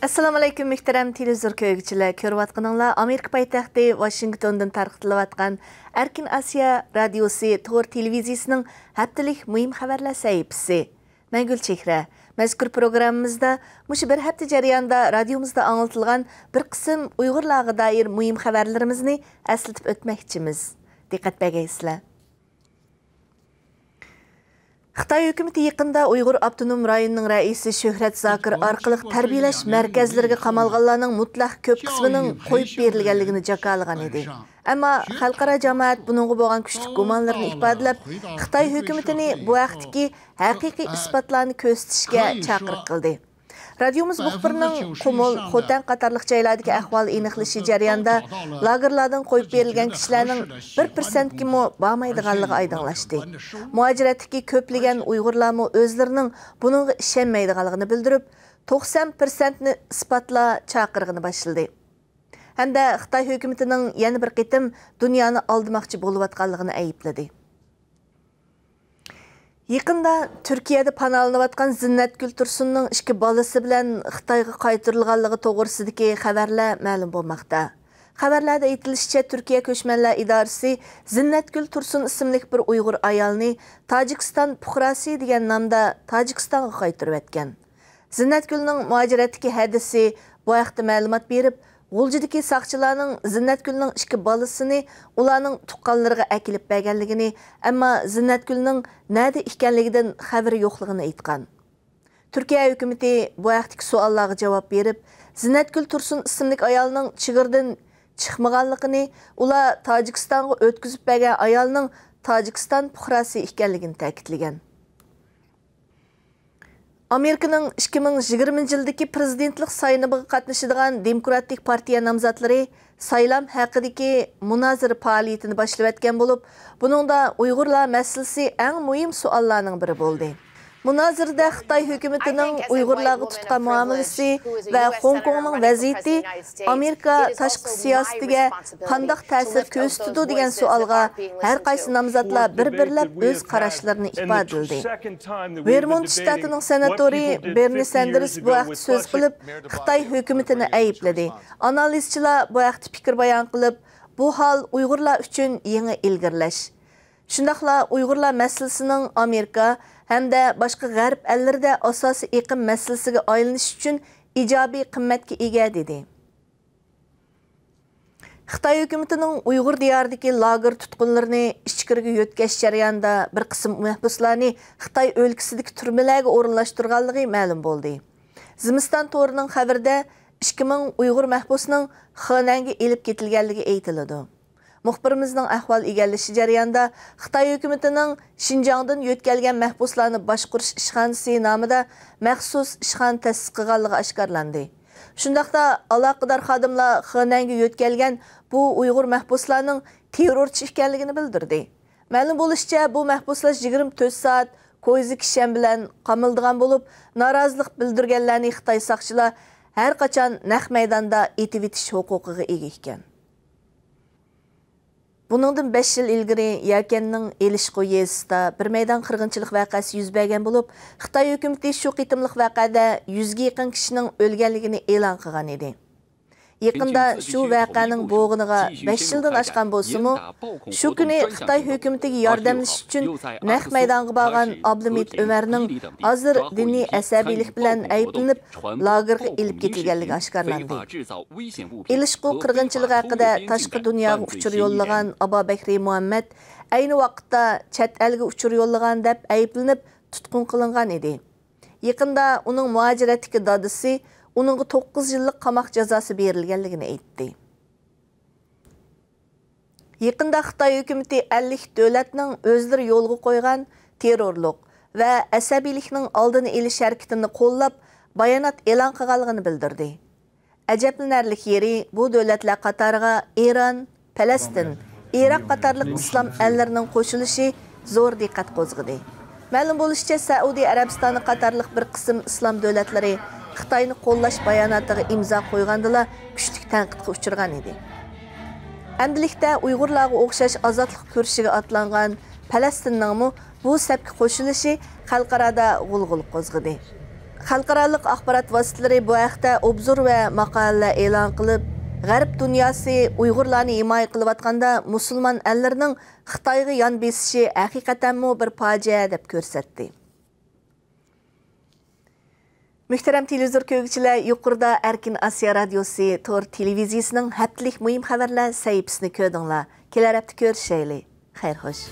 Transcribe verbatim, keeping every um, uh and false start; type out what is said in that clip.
ئەسسالامۇئەلەيكۇم، مۆھتەرەم تېلېۋىزور كۆرگۈچىلەر! كۆرۈۋاتقىنىڭلار ئامېرىكا پايتەختى ۋاشىنگتوندىن تارقىتىلىۋاتقان ئەركىن ئاسىيا رادىيوسى تور تېلېۋىزىيىسىنىڭ ھەپتىلىك مۇھىم خەۋەرلەر سەھىپىسى. مەن گۈلچېھرە. مەزكۇر پروگراممىمىزدا مۇشۇ بىر ھەپتە جەريانىدا رادىيومىزدا ئاڭلىتىلغان بىر قىسىم ئۇيغۇرلارغا دائىر مۇھىم خەۋەرلىرىمىزنى ئەسلىتىپ ئۆتمەكچىمىز. دىققەت بەرگەيسىلەر. خىتاي ھۆكۈمىتى يېقىندا ئۇيغۇر ئاپتونوم رايونىنىڭ رەئىسى شۆھرەت زاكىر ئارقىلىق تەربىيەلەش مەركەزلىرىگە قامالغانلارنىڭ مۇتلەق كۆپ قىسمىنىڭ قويۇپ بېرىلگەنلىكىنى جاكارلىغان ئىدى. ئەمما خەلقئارا جامائەت بۇنىڭغا بولغان كۈچلۈك گۇمانلىرىنى ئىپادىلەپ، خىتاي ھۆكۈمىتىنى بۇ ھەقتىكى ھەقىقىي ئىسپاتلارنى كۆرسىتىشكە چاقىرىق قىلدى. رادىيومىز مۇخبىرىنىڭ قۇمۇل، خوتەن قاتارلىق جايلاردىكى ئەھۋالنى ئېنىقلىشى جەريانىدا، لاگېرلاردىن قويۇپ بېرىلگەن كىشىلەرنىڭ بىر پىرسەنتكىمۇ بارمايدىغانلىقى ئايدىڭلاشتى. مۇھاجىرەتتىكى كۆپلىگەن ئۇيغۇرلارمۇ ئۆزلىرىنىڭ بۇنىڭغا ئىشەنمەيدىغانلىقىنى بىلدۈرۈپ، توقسان پىرسەنتنى ئىسپاتلا چاقىرىقىنى باشلىدى. ھەمدە خىتاي ھۆكۈمىتىنىڭ يەنە بىر قېتىم دۇنيانى ئالدىماقچى بولۇۋاتقانلىقىنى ئەيىبلىدى. يېقىندا تۈركىيەدە پاناھلىنىۋاتقان زىننەتگۈل تۇرسۇننىڭ ئىككى بالىسى بىلەن خىتايغا قايتۇرۇلغانلىقى توغرىسىدىكى خەۋەرلەر مەلۇم بولماقتا. خەۋەرلەردە ئېيتىلىشىچە، تۈركىيە كۆچمەنلەر ئىدارىسى زىننەتگۈل تۇرسۇن ئىسىملىك بىر ئۇيغۇر ئايالنى تاجىكىستان پۇقراسى دېگەن نامدا تاجىكىستانغا قايتۇرۇۋەتكەن. زىننەتگۈلنىڭ مۇھاجىرەتتىكى ھەدىسى بۇ ھەقتە مەلۇمات بېرىپ، غۇلجىدىكى ساقچىلارنىڭ زىننەتگۈلنىڭ ئىككى بالىسىنى ئۇلارنىڭ تۇغقانلىرىغا ئەكېلىپ بەرگەنلىكىنى، ئەمما زىننەتگۈلنىڭ نەدە ئىكەنلىكىدىن خەۋىرى يوقلۇقىنى ئېيتقان. تۈركىيە ھۆكۈمىتى بۇ ھەقتىكى سوئاللارغا جاۋاب بېرىپ، زىننەتگۈل تۇرسۇن ئىسىملىك ئايالنىڭ چېگرىدىن چىقمىغانلىقىنى، ئۇلار تاجىكىستانغا ئۆتكۈزۈپ بەرگەن ئايالنىڭ تاجىكىستان پۇقراسى ئىكەنلىكىنى تەكىتلىگەن. ئامېرىكىنىڭ ئىككى مىڭ يىگىرمىنچى يىلدىكى پىرېزىدېنتلىق سايلىمىغا قاتنىشىدىغان دېموكراتىك پارتىيە نامزاتلىرى سايلام ھەققىدىكى مۇنازىرە پائالىيىتىنى باشلىۋەتكەن بولۇپ، بۇنىڭدا ئۇيغۇرلار مەسىلىسى ئەڭ مۇھىم سوئاللارنىڭ بىرى بولدى. مۇنازىرىدە خىتاي ھۆكۈمىتىنىڭ ئۇيغۇرلارغا تۇتقان مۇئامىلىسى ۋە خوڭكوڭنىڭ ۋەزىيىتى ئامېرىكا تاشقى سىياسىتىگە قانداق تەسىر كۆرسىتىدۇ دېگەن سوئالغا ھەر قايسى نامزاتلار بىر-بىرلەپ ئۆز قاراشلىرىنى ئىپادىلىدى. ۋېرمونت شتاتىنىڭ سېناتورى بېرنى ساندېرس بۇ ھەقتە سۆز قىلىپ، خىتاي ھۆكۈمىتىنى ئەيىبلىدى. ئانالىزچىلار بۇ ھەقتە پىكىر بايان قىلىپ، بۇ ھال ئۇيغۇرلار ئۈچۈن يېڭى ئىلگىرىلەش. شۇنداقلا ئۇيغۇرلار مەسىلىسىنىڭ ئامېرىكا ھەمدە باشقا غەرب ئەللىرىدە ئاساسىي ئېقىم مەسىلىسىگە ئايلىنىش ئۈچۈن ئىجابىي قىممەتكە ئىگە، دېدى. خىتاي ھۆكۈمىتىنىڭ ئۇيغۇر دىيارىدىكى لاگېر تۇتقۇنلىرىنى ئىچكىرىگە يۆتكەش جەريانىدا بىر قىسىم مەھبۇسلارنى خىتاي ئۆلكىسىدىكى تۈرمىلەرگە ئورۇنلاشتۇرغانلىقى مەلۇم بولدى. زىمىستان تورىنىڭ خەۋىرىدە ئىككى مىڭ ئۇيغۇر مەھبۇسنىڭ خېنەنگە ئېلىپ كېتىلگەنلىكى ئېيتىلىدۇ. مۇخبىرىمىزنىڭ ئەھۋال ئىگىلىشى جەريانىدا خىتاي ھۆكۈمىتىنىڭ شىنجاڭدىن يۆتكەلگەن مەھبۇسلارنى باشقۇرۇش ئىشخانىسى نامىدا مەخسۇس ئىشخانا تەسىس قىلغانلىقى ئاشكارىلاندى. شۇنداقلا ئالاقىدار خادىملار خېنەنگە يۆتكەلگەن بۇ ئۇيغۇر مەھبۇسلارنىڭ تېررورچى ئىكەنلىكىنى بىلدۈردى. مەلۇم بولۇشىچە، بۇ مەھبۇسلار يىگىرمە تۆت سائەت كويزا كىشەن بىلەن قامىلىدىغان بولۇپ، نارازىلىق بىلدۈرگەنلەرنى خىتاي ساقچىلار ھەر قاچان نەق مەيداندا ئېتىۋېتىش ھوقۇقىغا ئىگە ئىكەن. بۇنىڭدىن بەش يىل ئىلگىرى يەكەننىڭ ئېلىشقۇ يېزىسىدا بىر مەيدان قىرغىنچىلىق ۋەقەسى يۈز بەرگەن بولۇپ، خىتاي ھۆكۈمىتى شۇ قېتىملىق ۋەقەدە يۈزگە يېقىن كىشىنىڭ ئۆلگەنلىكىنى ئېلان قىلغان ئىدى. يېقىندا شۇ ۋەقەنىڭ بوغۇنىغا بەش يىلدىن ئاشقان بولسىمۇ، شۇ كۈنى خىتاي ھۆكۈمىتىگە ياردەملىشىش ئۈچۈن نەق مەيدانغا بارغان ئابلىمىت ئۆمەرنىڭ ھازىر دىنىي ئەسەبىيلىك بىلەن ئەيىبلىنىپ، لاگېرغا ئېلىپ كېتىلگەنلىكى ئاشكارىلاندى. ئېلىشقۇ قىرغىنچىلىقى ھەققىدە تاشقى دۇنياغا ئۇچۇر يوللىغان ئابابەكرى مۇھەممەد ئەينى ۋاقىتتا چەت ئەلگە ئۇچۇر يوللىغان دەپ ئەيىبلىنىپ تۇتقۇن قىلىنغان ئىدى. يېقىندا ئۇنىڭ مۇھاجىرەتتىكى دادىسى ئۇنىڭغا توققۇز يىللىق قاماق جازاسى بېرىلگەنلىكىنى ئېيتتى. يېقىندا خىتاي ھۆكۈمىتى ئەللىك دۆلەتنىڭ ئۆزلىرى يولغا قويغان تېررورلۇق ۋە ئەسەبىيلىكنىڭ ئالدىنى ئېلىش ھەرىكىتىنى قوللاپ بايانات ئېلان قىلغانلىقىنى بىلدۈردى. ئەجەبلىنەرلىك يېرى، بۇ دۆلەتلەر قاتارىغا ئىران، پەلەستىن، ئىراق قاتارلىق ئىسلام ئەللىرىنىڭ قوشۇلۇشى زور دىققەت قوزغىدى. مەلۇم بولۇشىچە، سەئۇدى ئەرەبىستانى قاتارلىق بىر قىسىم ئىسلام دۆلەتلىرى خىتاينى قوللاش باياناتىغا ئىمزا قويغاندىلا، كۈچلۈك تەنقىدقا ئۇچرىغان ئىدى. ئەمدىلىكتە ئۇيغۇرلارغا ئوخشاش ئازادلىق كۈرىشىگە ئاتلانغان پەلەستىننىڭمۇ بۇ سەپكە قوشۇلۇشى خەلقئارادا غۇلغۇلا قوزغىدى. خەلقئارالىق ئاخبارات ۋاسىتىلىرى بۇ ھەقتە ئوبزور ۋە ماقالىلەر ئېلان قىلىپ، غەرب دۇنياسى ئۇيغۇرلارنى ھىمايە قىلىۋاتقاندا، مۇسۇلمان ئەللىرىنىڭ خىتايغا يان بېسىشى ھەقىقەتەنمۇ بىر پاجىئە دەپ كۆرسەتتى. مۆھتەرەم تېلېۋىزور كۆرگۈچىلەر، يۇقىرىدا ئەركىن ئاسىيا رادىيوسى تور تېلېۋىزىيىسىنىڭ ھەپتىلىك مۇھىم خەۋەرلەر سەھىپىسىنى كۆردۈڭلار. كېلەر ھەپتە كۆرۈشەيلى. خەير خوش.